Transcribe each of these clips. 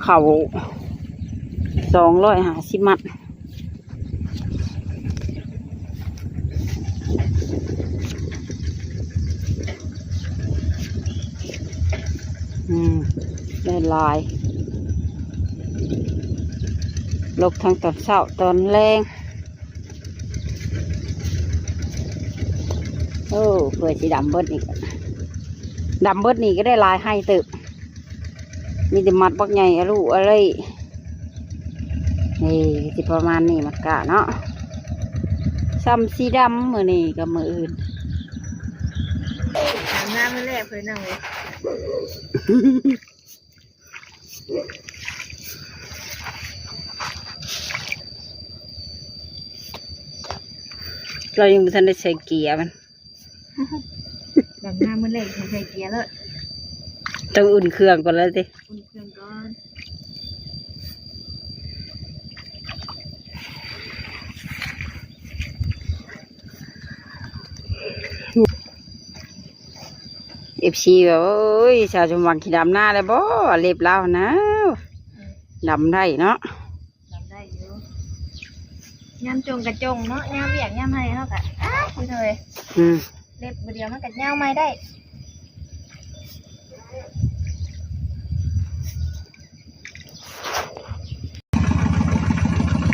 ເຂົ້າສອງຮ້ອຍຫ້າສິບມັດ. ອືມ ໄດ້ຫຼາຍ ຫຼົກທັງຕອນເຊົ້າຕອນແລງ. ໂອ້ ເພື່ອຊິດຳເບິດນີ້ ດຳເບິດນີ້ກໍໄດ້ຫຼາຍໄຮ່ເຕີບ. ມີແຕ່ມັດບັກໃຫຍ່ອະລຸອະເລີຍ. ນີ້ຊິປະມານນີ້ ມັດກະເນາະ ຊ່ຳສີດຳມື້ນີ້ກັບມື້ອື່ນ. ອາບນ້ຳມື້ແລກເພິ່ນເອົາເລີຍ ລາວຍັງບໍ່ທັນໄດ້ໃສ່ເກຍມັນ. ດຳນ້ຳມື້ແລກໃສ່ເກຍເລີຍ ຕ້ອງອຸ່ນເຄື່ອງກ່ອນແລ້ວຕິ? ອຸ່ນເຄື່ອງກ່ອນ. ເອັຟຊີ ວ່າ ໂອ້ຍ ສາວສົມຫວັງຊິດຳນາແລ້ວບໍ່ ເລັບລາວນະ ດຳໄດ້ເນາະ. ດຳໄດ້ຢູ່ ຍາມຈົ່ງກະຈົ່ງເນາະ ຍາມວຽກຍາມໄຮ່ເຮົາກະ ອ້າຍ ເອີຍ ອືມ ເລັບບາດດຽວມັນກະຍາວໃໝ່ໄດ້.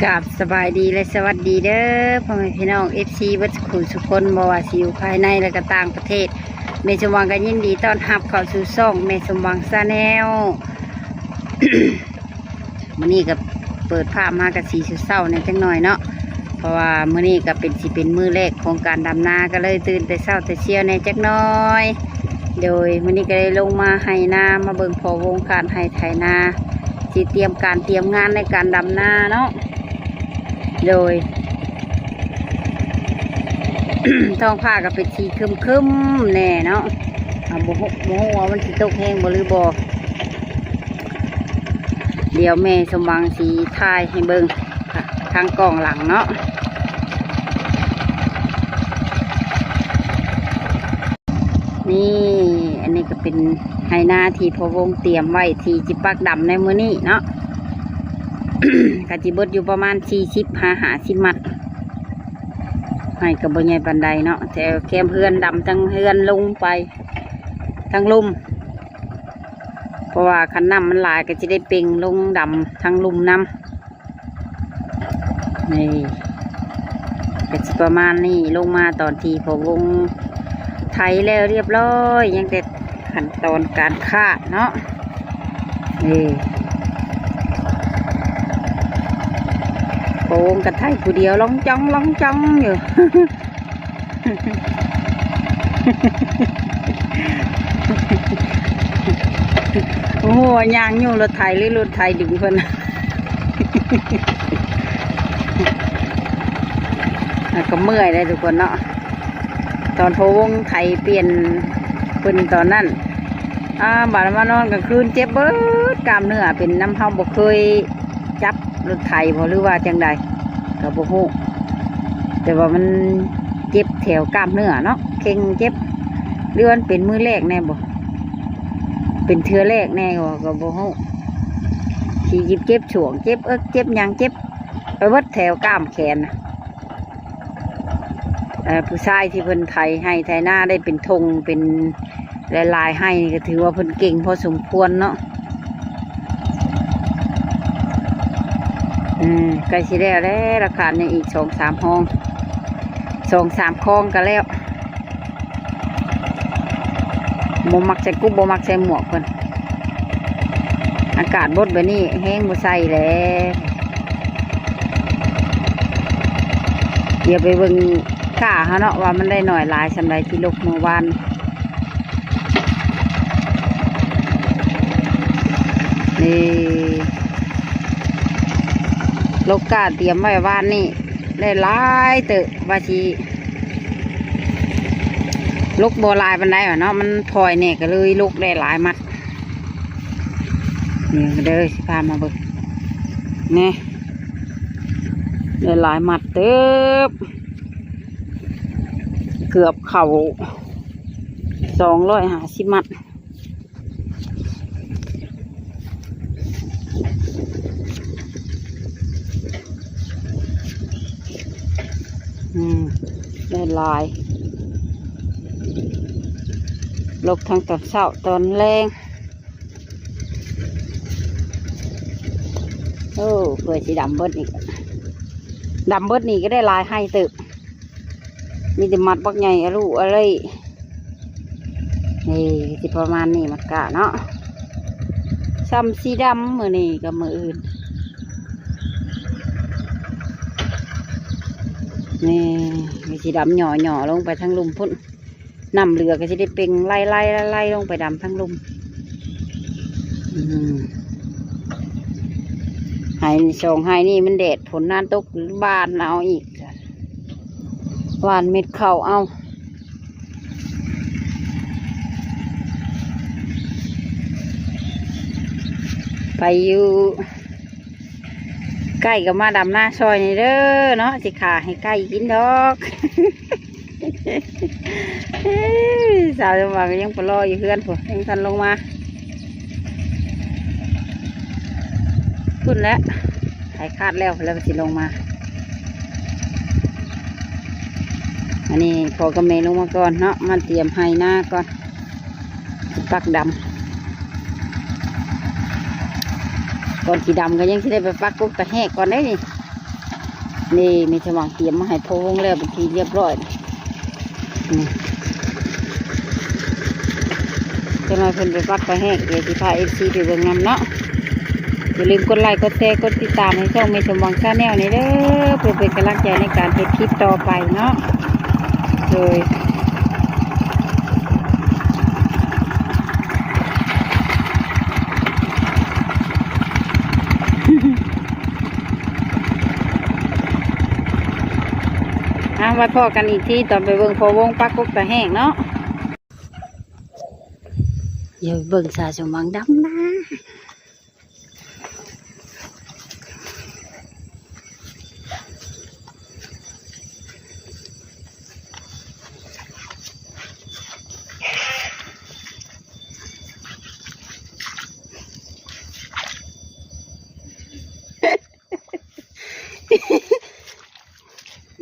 ກາບສະບາຍດີ ແລະ ສະຫວັດດີເດີ ພໍ່ແມ່ພີ່ນ້ອງ ເອັຟຊີ ເບິດສູ່ຄົນ ບໍ່ວ່າຊິຢູ່ພາຍໃນ ແລະ ກະຕ່າງປະເທດ. ແມ່ສົມຫວັງກະຍິນດີຕ້ອນຮັບເຂົ້າສູ່ຊ່ອງແມ່ສົມຫວັງ Channel. ມື້ນີ້ກໍເປີດພາບມາກໍຊິເຊົ້າໆແດ່ຈັກໜ່ອຍເນາະ ເພາະວ່າມື້ນີ້ກໍເປັນ ຊິເປັນມື້ແລກຂອງການດຳນາ ກໍເລີຍຕື່ນແຕ່ເຊົ້າແຕ່ຊຽວແດ່ຈັກໜ່ອຍ. ໂດຍ ມື້ນີ້ກໍໄດ້ລົງມາໄຮ່ນາ ມາເບິ່ງພໍ່ວົງຄາດໄຮ່ໄຖນາ ຊິຕຽມການຕຽມງານໃນການດຳນາເນາະ. ໂດຍ ທ້ອງຟ້າກໍເປັນສີຄຶ້ມໆແດ່ເນາະ ອ່າ ບໍ່ຮູ້ ບໍ່ຮູ້ວ່າມັນຊິຕົກແຮງບໍ່ຫຼືບໍ່. ດຽວແມ່ສົມຫວັງຊິຖ່າຍໃຫ້ເບິ່ງທາງກ້ອງຫຼັງເນາະ. ນີ້ ອັນນີ້ກໍເປັນໄຮ່ນາທີ່ພໍ່ວົງຕຽມໄວ້ ທີ່ຊິປັກດຳໃນມື້ນີ້ເນາະ ກໍຊິເບິດຢູ່ປະມານສີ່ສິບຫາຫ້າສິບມັດ. ໄຮ່ກໍບໍ່ໃຫຍ່ປານໃດເນາະ ແຖວແຄມເຮືອນ ດຳທັງເຮືອນລົງໄປທາງລຸ່ມ ເພາະວ່າຄັນນ້ຳມັນຫຼາຍກໍຊິໄດ້ເປັ່ງລົງດຳທາງລຸ່ມນຳ. ນີ້ກໍຊິປະມານນີ້ ລົງມາຕອນທີ່ພໍ່ວົງໄຖແລ້ວຮຽບຮ້ອຍ ຍັງແຕ່ຂັ້ນຕອນການຄາດເນາະ. ນີ້ ພໍ່ວົງກໍໄຖຜູ້ດຽວ ລອງຈອງ ລອງຈອງຢູ່. ໂອ້ໂຫ ຍ່າງຍູ້ລົດໄຖ ຫຼືລົດໄຖດຶງເພິ່ນ ແລ້ວກໍເມື່ອຍເດ້ທຸກຄົນເນາະ. ຕອນພໍ່ວົງໄຖປ່ຽນເພິ່ນຕອນນັ້ນ ອ່າ ບາດມານອນກາງຄືນເຈັບເບິດກ້າມເນື້ອ ເປັນນຳເຮົາບໍ່ເຄີຍຈັບລົດໄຖບໍ່ ຫຼືວ່າຈັ່ງໃດກໍບໍ່ຮູ້ ແຕ່ວ່າມັນເຈັບແຖວກ້າມເນື້ອເນາະ ເຄັ່ງເຈັບ ຫຼືວ່າມັນເປັນມື້ແລກແດ່ບໍ່ ເປັນເທື່ອແລກແດ່ບໍ່ ກໍບໍ່ຮູ້ ຊິເຈັບຊ່ວງ ເຈັບເອິກ ເຈັບຫຍັງ ເຈັບໄປເບິດແຖວກ້າມແຂນນະ. ເອີ ຜູ້ຊາຍທີ່ເພິ່ນໄຖໄຮ່ໄຖນາໄດ້ເປັນທົ່ງເປັນຫຼາຍໆໄຮ່ນີ້ ກໍຖືວ່າເພິ່ນເກັ່ງພໍສົມຄວນເນາະ. ເອີ ໃກ້ຊິແລ້ວແລ້ວ ລະຄາດຍັງອີກສອງສາມຮ່ອງ ສອງສາມຄອງກໍແລ້ວ. ບໍ່ມັກໃສ່ກຸບ ບໍ່ມັກໃສ່ໝວກເພິ່ນ ອາກາດບົດແບບນີ້ແຮງບໍ່ໃສ່ແຫຼະ. ດຽວໄປເບິ່ງກ້າເຮົາເນາະ ວ່າມັນໄດ້ໜ້ອຍຫຼາຍສ່ຳໃດ ທີ່ຫຼົກມື້ວານນີ້ ຫຼົກກ້າຕຽມໄວ້ວານນີ້ ໄດ້ຫຼາຍເຕີບ ວ່າຊິຫຼົກບໍ່ຫຼາຍປານໃດຫວາເນາະ ມັນພອຍແດ່ ກໍເລີຍຫຼົກໄດ້ຫຼາຍມັດ. ນີ້ເດີ ຊິພາມາເບິ່ງ ນີ້ ໄດ້ຫຼາຍມັດເຕີບ ເກືອບເຂົ້າສອງຮ້ອຍຫ້າສິບມັດ. ອືມ ໄດ້ຫຼາຍ ຫຼົກທັງຕອນເຊົ້າຕອນແລງ. ໂອ້ ເພື່ອຊິດຳເບິດນີ້ ດຳເບິດນີ້ກໍໄດ້ຫຼາຍໄຮ່ເຕີບ. ມີແຕ່ມັດບັກໃຫຍ່ອະລຸອະເລີຍ. ນີ້ ຊິປະມານນີ້ ມັດກະເນາະ ຊ່ຳສີດຳມື້ນີ້ກັບມື້ອື່ນ. ນີ້ ມີສີດຳຫຍໍ້ໆລົງໄປທາງລຸ່ມພຸ້ນ. ນ້ຳເຫຼືອກໍຊິໄດ້ເປັ່ງໄລ່ໆໆລົງໄປດຳທາງລຸ່ມ. ອືມ ໄຮ່ສອງໄຮ່ນີ້ມັນແດດຝົນນານຕົກ ບານເອົາອີກ ຫວ່ານເມັດເຂົ້າເອົາ. ໄປຢູ່ ໄກ່ກໍມາດຳນາຊ່ອຍນີ້ເດີເນາະ ຊິຂ້າໃຫ້ໄກ່ກິນດອກ. ເອີ ສາວສົມຫວັງກໍຍັງໄປລໍຢູ່ເຮືອນພຸ້ນ ຍັງບໍ່ທັນລົງມາ. ພຸ້ນແຫຼະ ໄຖຄາດແລ້ວ ແລ້ວກໍຊິລົງມາ. ອັນນີ້ພໍ່ກັບແມ່ລົງມາກ່ອນເນາະ ມາຕຽມໄຮ່ນາກ່ອນ. ປັກດຳ ກ່ອນຊິດຳກໍຍັງຊິໄດ້ໄປປັກກົກຕາແຮກກ່ອນເດ້ນີ້. ນີ້ ມີສະຫວ່າງຕຽມມາໃຫ້ພໍ່ວົງແລ້ວເປັນທີ່ຮຽບຮ້ອຍ. ນີ້ ຈັກໜ່ອຍເພິ່ນໄປປັກຕາແຮກ ດຽວຊິພາເອັຟຊີໄປເບິ່ງນຳເນາະ. ຢ່າລືມກົດໄລ ກົດແຊ ກົດຕິດຕາມໃຫ້ຊ່ອງແມ່ສົມຫວັງ Channel ນີ້ເດີ ເພື່ອເປັນກຳລັງໃຈໃນການເຮັດຄລິບຕໍ່ໄປເນາະ. ໂດຍ ອ່ະ ໄວ້ພໍ້ກັນອີກທີຕອນໄປເບິ່ງພໍ່ວົງປັກກົກຕາແຮກເນາະ. ດຽວເບິ່ງສາວສົມຫວັງດຳນາ.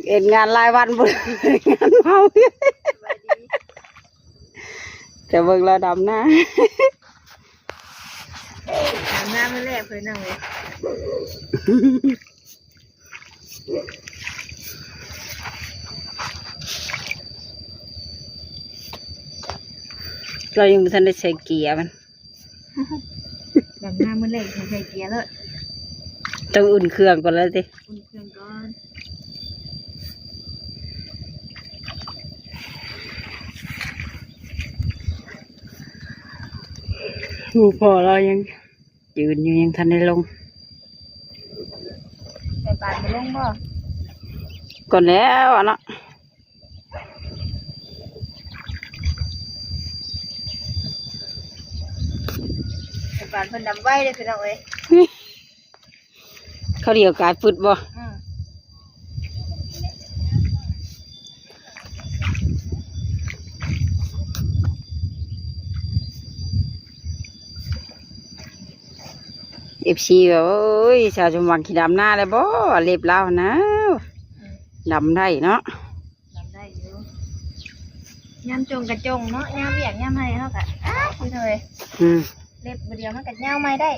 ເຮັດງານຫຼາຍວັນບໍ່ໄດ້ງານເມົາ. ຈະເບິ່ງລາວດຳນາ ດຳນາມື້ແລກເພິ່ນເອົາເລີຍ. ລາວຍັງບໍ່ທັນໄດ້ໃສ່ເກຍມັນ ດຳນາມື້ແລກໃສ່ເກຍເລີຍ. ຕ້ອງອຸ່ນເຄື່ອງກ່ອນແລ້ວຕິ? ອຸ່ນເຄື່ອງກ່ອນ. ໂອ້ ພໍ່ລາວຍັງຢືນຢູ່ ຍັງທັນໄດ້ລົງ. ແມ່ປານບໍ່ລົງບໍ່? ກ່ອນແລ້ວເນາະ. ແມ່ປານເພິ່ນດຳໄວເດ້ພີ່ນ້ອງເອີຍ. ເຂົາດຽວກາຍຟຶດບໍ່? ອືມ. ເອັຟຊີ ວ່າ ໂອ້ຍ ສາວສົມຫວັງຊິດຳນາແລ້ວບໍ່? ເລັບລາວນະ ອືມ ດຳໄດ້ເນາະ. ດຳໄດ້ຢູ່ ຍາມຈົ່ງກະຈົ່ງເນາະ ຍາມວຽກຍາມໄຮ່ເຮົາກະ ອ້າ ພີ່ນ້ອງເອີຍ. ອືມ. ເລັບບາດດຽວມັນກໍຍາວໃໝ່ໄດ້.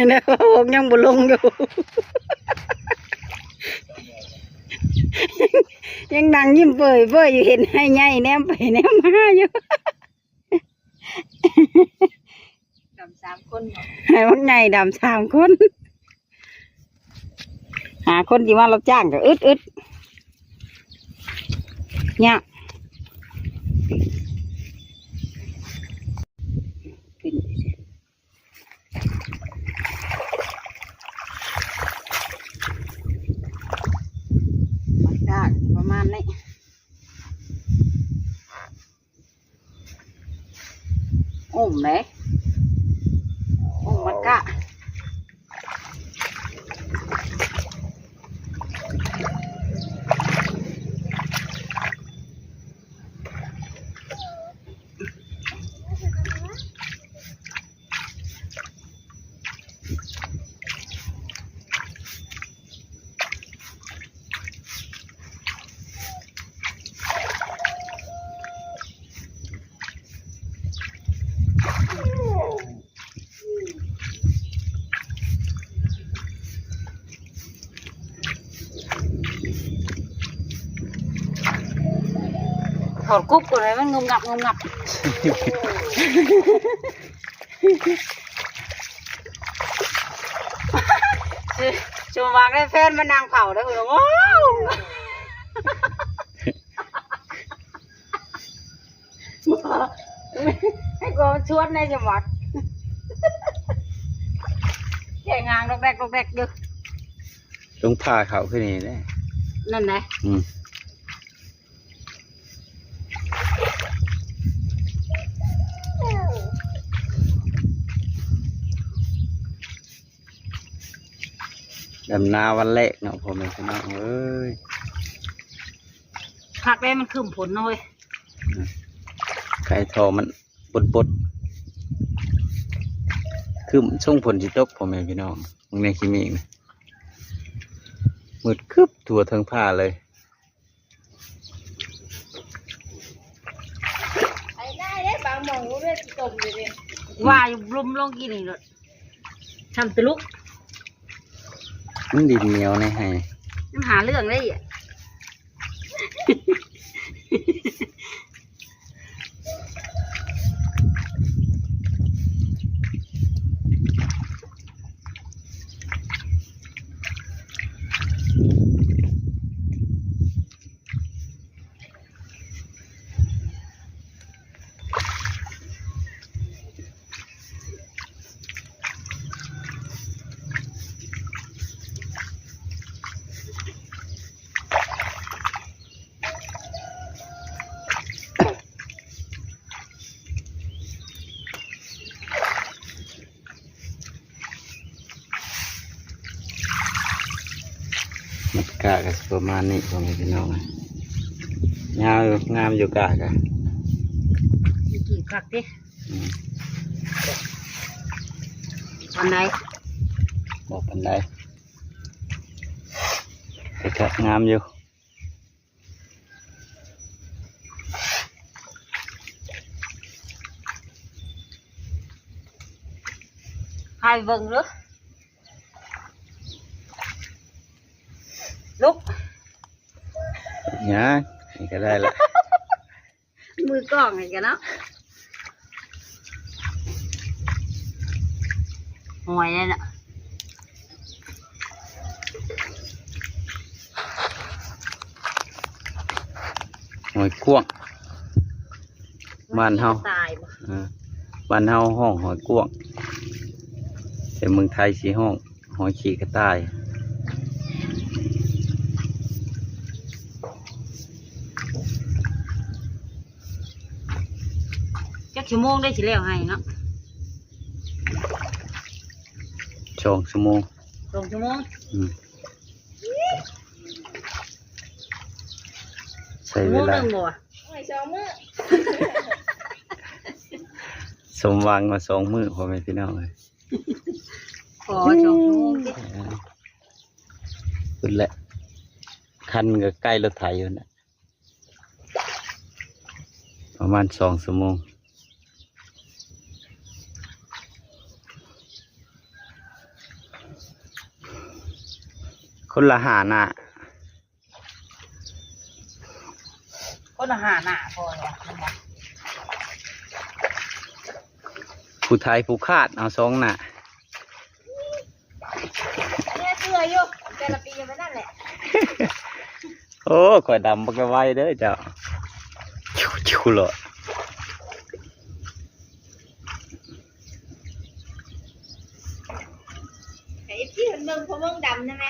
ແລ້ວ ຍັງບໍ່ລົງຢູ່ ຍັງນັ່ງຍິ້ມເປີຍໆຢູ່ ເຫັນໄຮ່ໃຫຍ່ແນມໄປແນມມາຢູ່. ດຳສາມຄົນເນາະ ໃຫ້ບັກໃຫຍ່ດຳສາມຄົນ ຫາຄົນທີ່ມາຮັບຈ້າງກໍອຶດໆ ຍາກ. ບັກກາກປະມານນີ້. ອຸ້ມເດ້ ອຸ້ມມັນກະ. ຖອດກຸບກ່ອນ ໃຫ້ມັນງຶບງັບງຶບງັບ. ຊົມວ່າໄດ້ແຟນມານັ່ງເຝົ້າເດີ້ ໂອ້ ໃຫ້ກວນຊວນໃນຈັງຫວັດ ແກະງາງດອກແດກດອກແດກຢູ່ ຕ້ອງຜ່າເຂົ້າຄືນີ້ແຫຼະ ນັ້ນນະ ອືມ. ດຳນາວັນແລກເນາະ ພໍ່ແມ່ພີ່ນ້ອງເອີຍ ຄັກແດ່ ມັນຄຶ້ມຝົນເນາະເວີຍ ອືມ ໄຄທໍ່ມັນບົດໆ ຄຶ້ມຊົງຝົນຊິຕົກ ພໍ່ແມ່ພີ່ນ້ອງ ເບິ່ງແດ່ ຂີ້ເມກນະ ມືດຄຶບທົ່ວເທິງຟ້າເລີຍ. ໄປໄດ້ເດ້ ບາງໝ່ອງບໍ່ແມ່ນຊິຕົມຢູ່ເດ້ ວ່າຢູ່ລຸ່ມລົງກິນນີ້ໂລດ ຊ່ຳຕະລຸກ ມັນດິນໜຽວໃນໄຮ່ ມັນຫາເລື່ອງໄດ້. ບັນຍາກາດກໍຊິປະມານນີ້ ພໍ່ແມ່ພີ່ນ້ອງ ຍາວຢູ່ ງາມຢູ່ ກະກະ ຢູ່ກີບຄັກຕິ ອືມ ປານໃດ ບໍ່ປານໃດ ແຕ່ກະງາມຢູ່. ໃຫ້ເບິ່ງເດີ້ ລຸກ ຫຍັງ ນີ້ກໍໄດ້ລະ ມືກ້ອງນີ້ກະເນາະ ຫອຍນັ້ນນະ ຫອຍກວ້າງ ບ້ານເຮົາ ຕາຍບໍ່ ເອີ ບ້ານເຮົາຮ້ອງຫອຍກວ້າງ ແຕ່ເມືອງໄທຊິຮ້ອງ ຫອຍຂີ້ກະຕ່າຍ ຈັກຊົ່ວໂມງໄດ້ຊິແລ້ວໄຮ່ເນາະ ສອງຊົ່ວໂມງ ສອງຊົ່ວໂມງ ອືມ ໃຊ້ເວລາ ຊົ່ວໂມງໜຶ່ງບໍ່ ໂອ້ຍ ສອງມື້ ສົມຫວັງວ່າສອງມື້ ພໍ່ແມ່ພີ່ນ້ອງເອີຍ ຂໍສອງຊົ່ວໂມງຕິ ເອີ ພຸ້ນແຫຼະ ຄັນມັນກໍໃກ້ລົດໄຖຢູ່ນະ ປະມານສອງຊົ່ວໂມງ ຄົນລະຫ້າໜ້າ ຄົນລະຫ້າໜ້າພໍແລ້ວ ຜູ້ໄທຜູ້ຄາດເອົາສອງໜ້າ ອັນນີ້ເຊື່ອຢູ່ ແຕ່ລະປີມັນນັ້ນແຫຼະ ໂອ້ ຂ້ອຍດຳບັກໄວເດີເຈົ້າ ຊິວໆ ໂລດ ໃຫ້ເອັຟຊີເພິ່ນເບິ່ງ ພໍ່ເບິ່ງດຳນະແມ່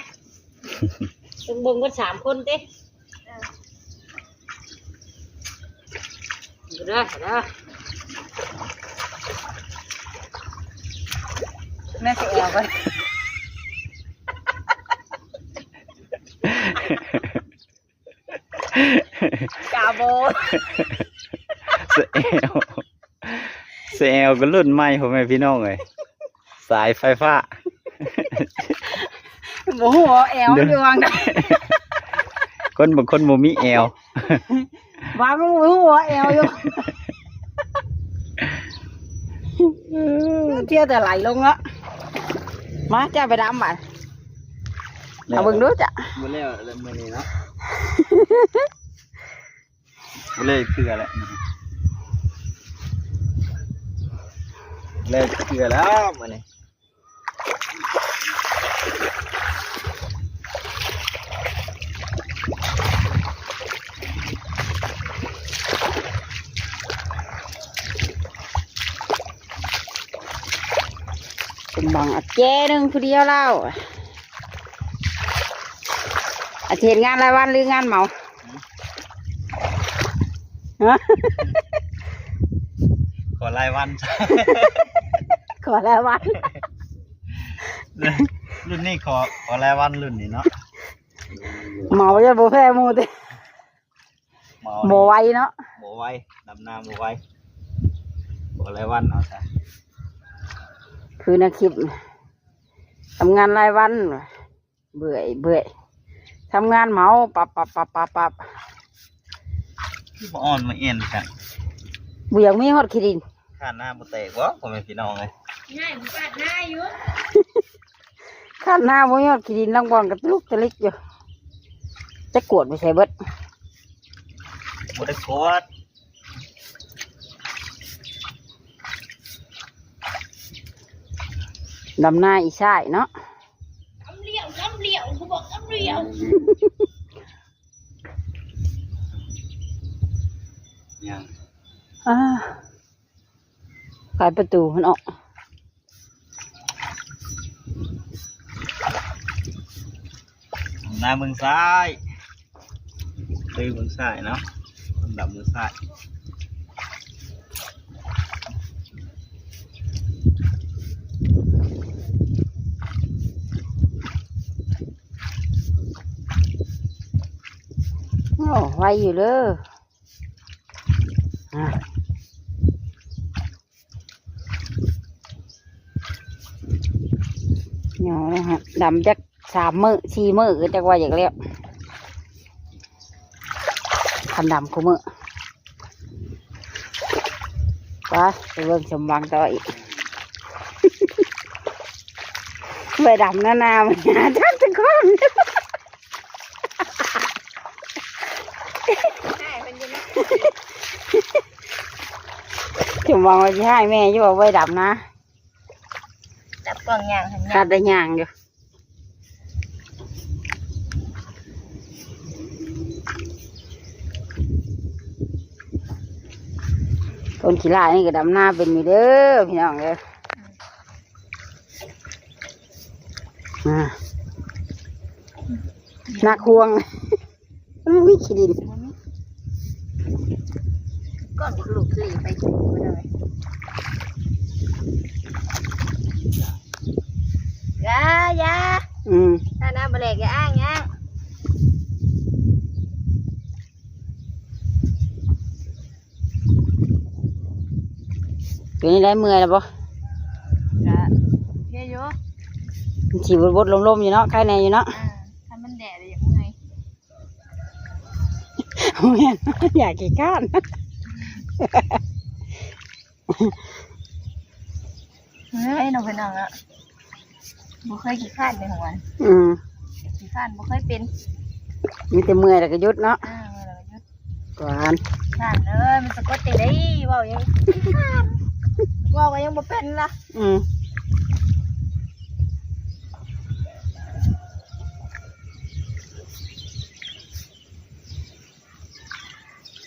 ຕ້ອງເບິ່ງເບິດສາມຄົນຕິ ເອີ ເດີ ເດີ ແມ່ຊິແອວກ່ອນ ກາໂບ ສະແອວ ສະແອວກໍລຸ້ນໃໝ່ ພໍ່ແມ່ພີ່ນ້ອງເອີຍ ສາຍໄຟຟ້າ ບໍ່ຮູ້ວ່າແອວຢູ່ຫວ່າງໃດ ຄົນບາງຄົນບໍ່ມີແອວ ບາງຄົນບໍ່ຮູ້ວ່າແອວຢູ່ ເທີ່ຍແຕ່ໄຫຼລົງເນາະ ມາ ເຈົ້າໄປດຳບາດ ເອົາເບິ່ງດູ ເຈົ້າ ບໍ່ແລ້ວແລ້ວມື້ນີ້ເນາະ. ເລີຍເຄືອແລ້ວ ເລີຍເຄືອແລ້ວມື້ນີ້. ເປັນບັງອາແຈໜຶ່ງຜູ້ດຽວລາວ ອາຈະເຮັດງານລາຍວັນຫຼືງານເໝົາ? ຮະ? ຂໍລາຍວັນ ຂໍລາຍວັນ ລຸ້ນນີ້ຂໍ ຂໍລາຍວັນລຸ້ນນີ້ເນາະ. ເໝົາຈະບໍ່ແພ້ໝູ່ຕິ ເໝົາ ບໍ່ໄວເນາະ ບໍ່ໄວ ດຳນາບໍ່ໄວ ຂໍລາຍວັນເອົາຊະ. ຄືໃນຄລິບ ທຳງານລາຍວັນ ເມື່ອຍ ເມື່ອຍ ທຳງານເໝົາ ປັບ ປັບ ປັບ ປັບ ປັບ. ຄືບໍ່ອ່ອນມາແອ່ນກັນ ບໍ່ຢາກມີຮອດຂີ້ດິນ. ຄາດນາບໍ່ແຕກບໍ່ ພໍ່ແມ່ພີ່ນ້ອງເອີຍ? ງ່າຍ ຄາດນາຢູ່ ຄາດນາບໍ່ມີຮອດຂີ້ດິນ ລາງບ່ອນກະຕຸກຕະລິກຢູ່. ຈັກກວດໄປໃສເບິດ? ບໍ່ໄດ້ກວດ. ດຳນາອີ່ຊາຍເນາະ ກຳລ້ຽວ ກຳລ້ຽວ ກູບອກກຳລ້ຽວ. ຍັງ ອ່າ ໄຂປະຕູມັນອອກ. ໜ້າເບິ່ງຊ້າຍ ຕື່ເບິ່ງຊ້າຍເນາະ ດຳເບິ່ງຊ້າຍ. ໂອ້ ໄວຢູ່ເດີ. ອ່າ ເນາະ ດຳຈັກສາມມື້ສີ່ມື້ກໍຈັກວ່າຢາກແລ້ວ ຄັນດຳຄູ່ມື້. ໄປ ໄປເບິ່ງສົມຫວັງຕໍ່ອີກ ໄປດຳນານາມັນຫາຈັກຕະກອນ. ຈະຫວັງວ່າຊິໃຫ້ແມ່ຢູ່ວ່າໄວ້ດຳນາ ຈັບກອງຍ່າງຫັ້ນ ຂາດແຕ່ຍ່າງຢູ່. ຄົນຂີ້ລ້ານີ້ກໍດຳນາເປັນຢູ່ເດີພີ່ນ້ອງເອີຍ. ອ່າ ໜັກຫ່ວງ ມັນບໍ່ມີຂີ້ດິນ ກ່ອນລູກເລີຍໄປກິນບໍ່ໄດ້. ຢ່າ ຢ່າ ອືມ ຖ້ານ້ຳບໍ່ແຫຼກ ຢ່າອ້າງ ຢ່າອ້າງ. ເປັນຈັ່ງໃດ ເມື່ອຍແລ້ວບໍ່? ກະໂອເຄຢູ່ ມັນຊິບົດໆລົມໆຢູ່ເນາະ ໄຄແນ່ຢູ່ເນາະ. ອ່າ ຄັນມັນແດດ ຢາກເມື່ອຍ ແມ່ນ ຢາກຂີ້ຄ້ານ. ເອີຍ ນ້ອງເພິ່ນນ້ອງເນາະ ບໍ່ເຄີຍຂີ້ຄ້ານເດ້ຫົວ. ອືມ ຂີ້ຄ້ານບໍ່ເຄີຍເປັນ ມີແຕ່ເມື່ອຍແລ້ວກໍຢຸດເນາະ. ເອີ ເມື່ອຍແລ້ວກໍຢຸດ ກວານ ຂ້ານເອີຍ ມັນສະກົດຈັ່ງໃດ ເວົ້າຍັງ ເວົ້າກໍຍັງບໍ່ເປັນລະ. ອືມ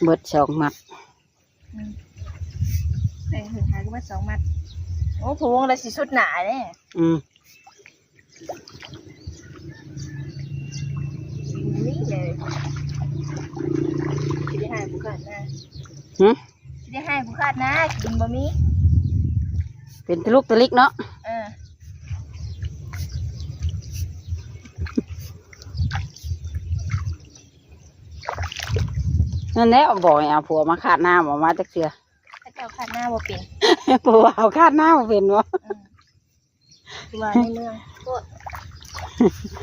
ເບິດສອງມັດ. ອືມ ແບ່ງເພິ່ນຂາຍກໍເບິດສອງມັດ. ໂອ້ ພະວົງລະຊິສຸດໜ້າເດ້. ອືມ ນີ້ເລີຍ ຊິໄດ້ໃຫ້ຜູ້ຂາດນາ. ຫື? ຊິໄດ້ໃຫ້ຜູ້ຂາດນາ ກິນບໍ່ມີ ເປັນຕະລຸກຕະລິກເນາະ. ເອີ ນັ້ນແຫຼະ ບອກໃຫ້ເອົາຜົວມາຂາດນາ ບໍ່ມາຈັກເທື່ອ. ເຂົາເຈົ້າຂາດນາບໍ່ເປັນ ຜູ້ບ່າວຂາດນາບໍ່ເປັນບໍ່? ເອີ ວ່າໃນເມືອງໂພດ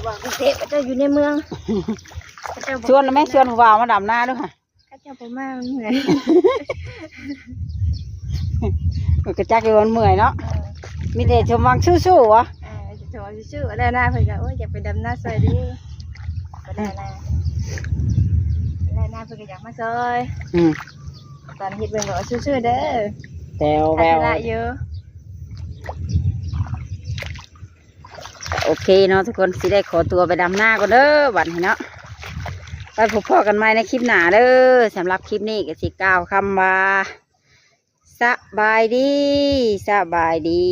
ວ່າກຸງເທບ ເຂົາເຈົ້າຢູ່ໃນເມືອງ ເຂົາເຈົ້າບໍ່ ຊວນແມ່ ຊວນຜູ້ບ່າວມາດຳນາດູຫະ. ເຂົາເຈົ້າບໍ່ມາ ມັນເມື່ອຍ ກໍຈັກຢູ່ວ່າມັນເມື່ອຍເນາະ. ເອີ ມີແຕ່ຊົມຫວັງສູ້ໆຫວະ. ເອີ ຊົມຫວັງສູ້ໆ ແລ້ວນາເພິ່ນກໍ ໂອ້ຍ ຢາກໄປດຳນາຊ່ອຍເດ້ ກໍໄດ້ນາ ໄດ້ນາ ເພິ່ນກໍຢາກມາຊ່ອຍ ອືມ ຕອນເຮັດເບິ່ງກໍຊື່ໆເດີ ແຕ່ວແວວ ອາດຈະລະຢູ່ ໂອເຄເນາະທຸກຄົນ ຊິໄດ້ຂໍຕົວໄປດຳນາກ່ອນເດີ ບັດນີ້ເນາະ ໄປພົບພໍ້ກັນໃໝ່ໃນຄລິບໜ້າເດີ ສຳລັບຄລິບນີ້ກໍຊິກ່າວຄຳວ່າ ສະບາຍດີ ສະບາຍດີ.